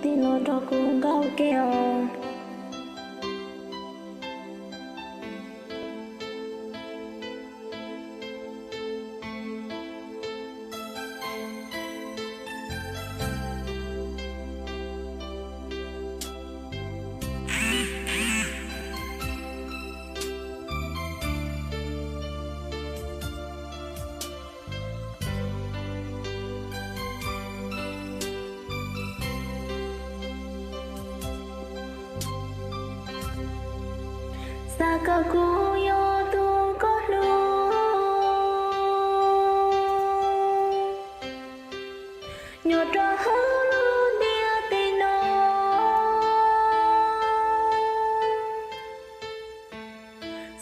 Tim no rau kuv nkauj ke os. Xav kom kuv yog tus koj hlub, nyob rau hauv lub ntiaj teb no.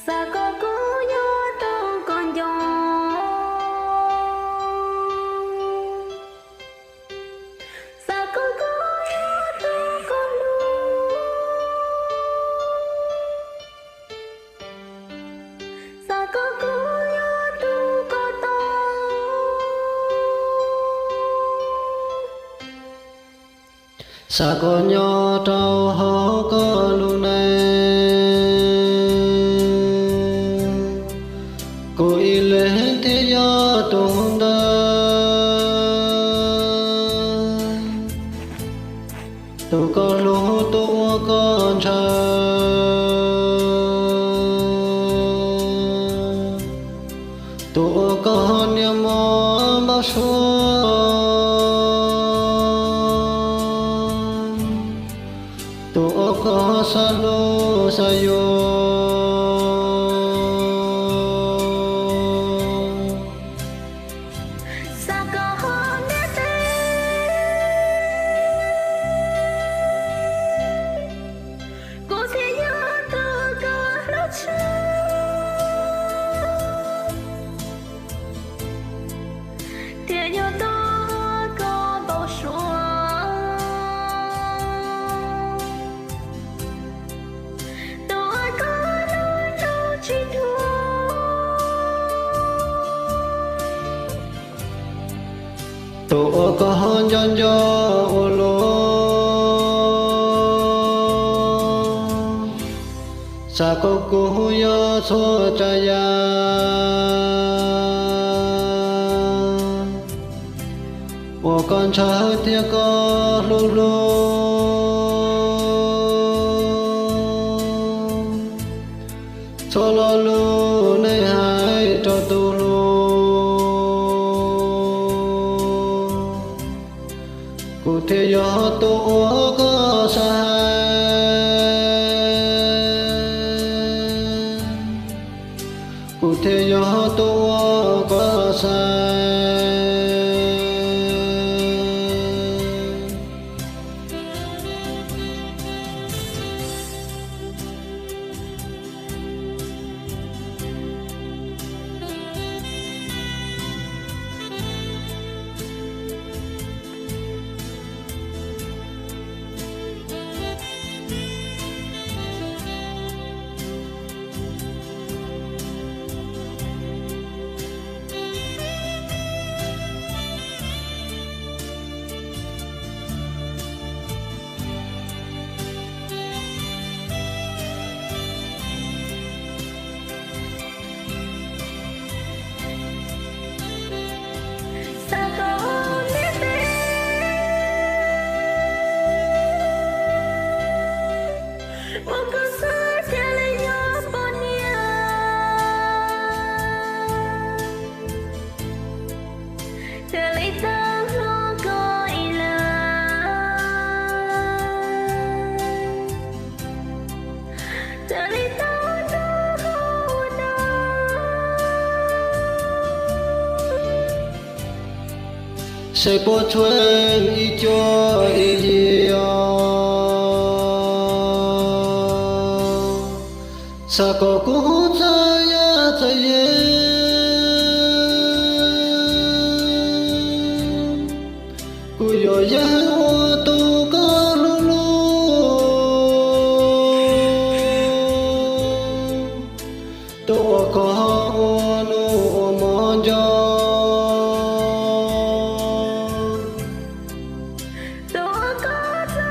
Xav kom kuv yog tus koj nco, xav kom kuv yog tus koj hlub, xav kom kuv yog tus koj tau, xav kom nyob rau hauv koj lub neej, kuv ib leeg thiaj yog tus ntawd, tus koj hlub, tus uas koj ntshaw, tus uas koj niaj hmo npau suav, tus uas koj xav hlub xav yuav. Xav kom hauv ntiaj teb kuv thiaj yog tus koj hlub tshaj, thiaj yog tus koj npau suav, tus uas koj hlub nyob tsis dhuav, tus uas koj nco nco ua luaj. Xav kom kuv yog txhua tsav yam uas koj ntshaw thiab koj hlub hlub. Txhua lo lus nej hais rau tus hlub, kuv thiaj yog tus uas koj xav hais, kuv thiaj yog tus uas koj xav. Xav kom ntiaj teb muaj koj xwb thiaj li yog poj niam, thiaj li tau hlub koj ib leeg, thiaj li tau hlub ua dog. Seb puas tshuav ib cuab ib yig os, xav kom kuv txawj yaj txawj yeeb, kuv yuav yeej ua tus koj hlub hlub, tus uas koj ua nus ua hmo nco, tus uas koj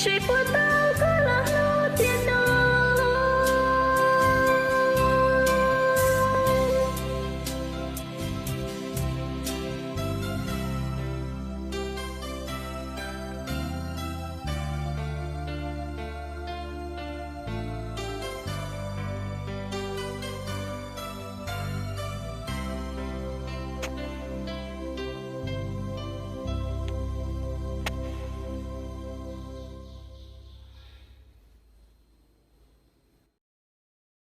tsis puas